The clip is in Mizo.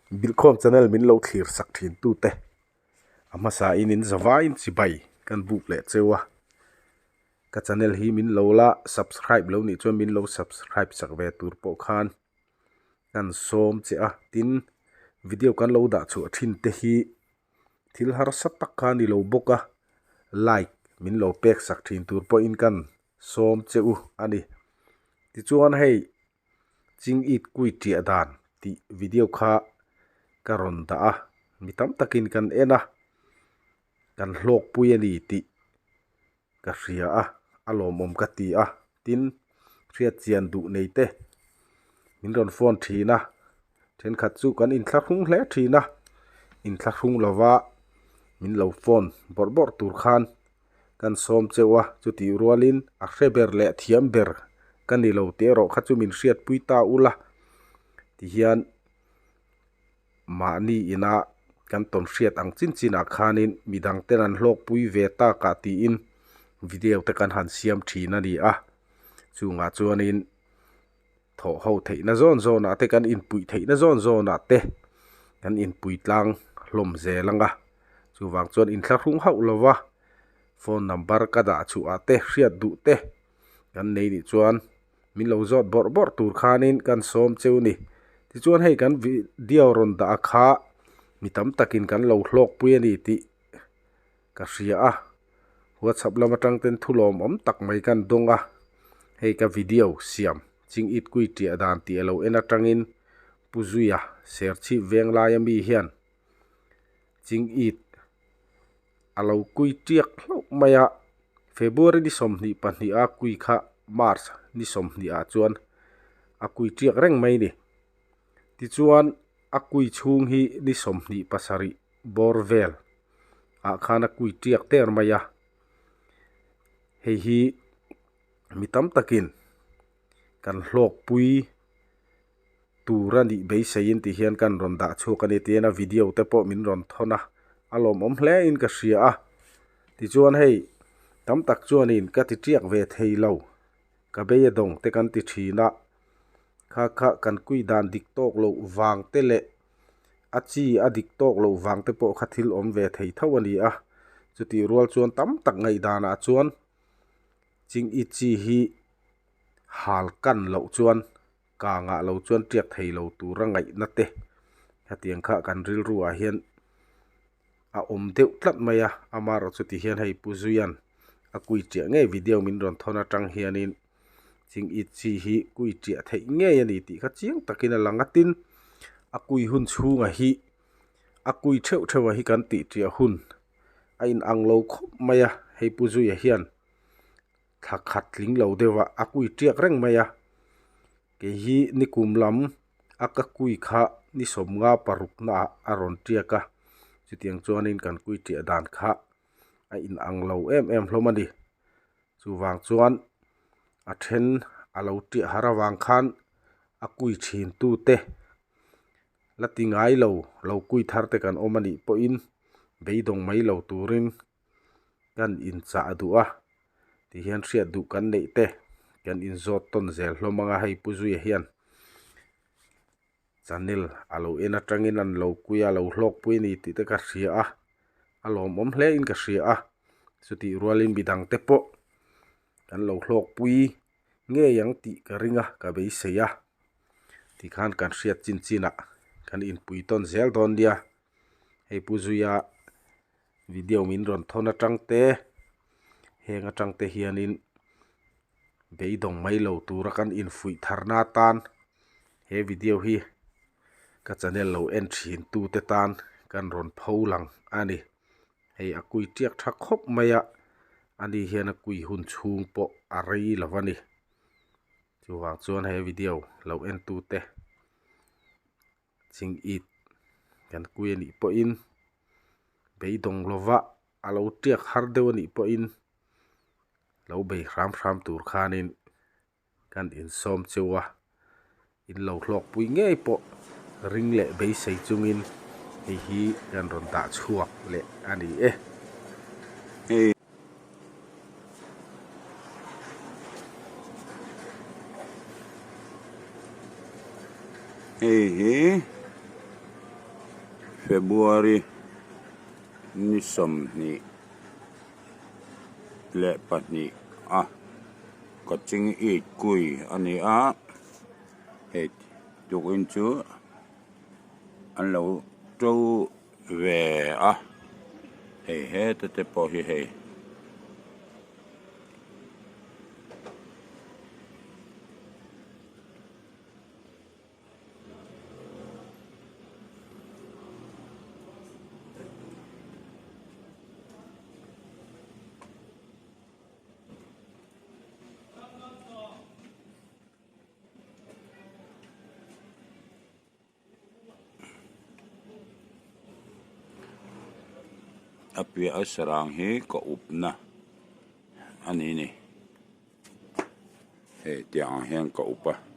Bilkhawm channel min lo thlir sak thin tute a hmasa in in zavaiin chibai kan buk leh cheu a ka channel hi min lo la subscribe lo nih chuan min lo subscribe sak ve tur pawh khan kan sawm che a tin video kan lo dah chhuah thin te hi thil harsa tak kha a ni lo bawk a like min lo pek sak thin tur pawhin kan sawm che u a ni tichuan hei ching it kui tiah dan tih video kha ka rawn dah a mi tam takin kan en a kan hlawkpui a ni tih ka hria a a lawmawm ka ti a tin hriat chian duh nei te min rawn phone thin a thenkhat chu kan inthlahrung hle thin a inthlahrung lova min lo phone bawrh bawrh tur khan kan sawm cheu a chutih rualin a hre ber leh thiam ber ka ni lo tih erawh kha chu min hriatpui ta ula tihian mahni ina kan tawn hriat ang chin chinah khanin midang ten an hlawkpui ve tak ah tiin video te kan han siam thin a ni a chungah chuanin thawh ho theihna zawn zawnah te kan inpuih theihna zawn zawnah te kan inpui tlang hlawm zel ang a chuvang chuan inthlahrung hauh lo va phone number ka dah chhuah te hriat duh te kan nei nih chuan min lo zawt bawrh bawrh tur khanin kan sawm cheu ni tichuan hei kan video rawn dah a kha mi tam takin kan lo hlawkpui a ni tih ka hria a whatsapp lam atang ten thu lawmawm tak mai kan dawng a hei ka video siam ching it kui tiah dan tih a lo en atangin pu zuia serchhip veng laia mi hian ching it a lo kui tiak hlauh mai a February ni 22 a kui kha March ni 20 ah chuan a kui tiak reng mai a ni tichuan a kui chhung hi ni 27 bawr vel ah khan a kui tiak der mai a hei hi mi tam takin kan hlawkpui tur a nih beiseiin ti hian kan rawn dah chhuak a ni tiin a video te pawh min rawn thawn a a lawmawm hle in ka hria a tichuan hei tam tak chuanin ka ti tiak ve thei lo ka bei a dawng te kan ti thin a kha kha kan kui dan dik tawk loh vang te leh a chi a dik tawk loh vang te pawh kha thil awm ve thei tho a ni a chutih rual chuan tam tak ngaihdanah chuan ching i chi hi hal kan loh chuan kangah lo chuan tiak thei lo tura ngaihna te hetiang kha kan rilru ah hian a awm deuh tlat mai a amaherawh chu ti hian hei pu zuian a kui tiah ngei video min rawn thawn atang hianin ching it chi hi kui tiah theih ngei a ni tih kha chiang takin a lang a tin a kui hun chhungah hi a kui theuh theuh ah hi kan tih tiah hun a in ang lo khawp mai a hei pu zuia hian. thla khat tling lo deuh a a kui tiak reng mai a kei hi nikum lam a ka kui kha ni sawmnga paruk naah a rawn tiak a chutiang chuanin kan kui tiah dan kha a inang lo em em hlawm a ni chuvang chuan a then a lo tiah har avang khan a kui thin tu te la ti ngai lo lo kui thar te kan awm a nih pawhin beidawng mai lo turin. kan inchah duh a tihian hriat duh kan neih te kan inzawt tawn zel hlawm ang a hei pu zuia hian channel a lo en atangin an lo kui a lo hlawkpui a ni tih te ka hria a a lawmawm hle in ka hria a chutih rualin midang te pawh kan lo hlawkpui ngei ang tih ka ring a ka beisei a tikhan kan hriat chin chin ah kan inpui tawn zel dawn nia hei pu zuia. Video min rawn thawn atang te heng atang te hianin beidawng mai lo tura kan infuih tharna atan he video hi ka channel lo en thin tute tan kan rawn pho lang a ni hei a kui tiak tha khawp mai a ani hian a kui hun chhung pawh a rei lo a ni chuvang chuan he video lo en tute. Ching it kan kui a nih pawhin beidawng lova a lo tiak har deuh a nih pawhin lo bei hram hram tur khanin kan insawm cheu a in lo hlawkpui ngei pawh ring leh beisei chungin hei hi kan rawn dah chhuak leh a ni e. Hei hi. February ni sawmhnih leh pahnih a Kaching it kui a ni a hei tukin chu an lo to ve a hei heta te pawh hi hei. A piah a sarang hi ka up na a ni ni hei tiang ang hian ka up a.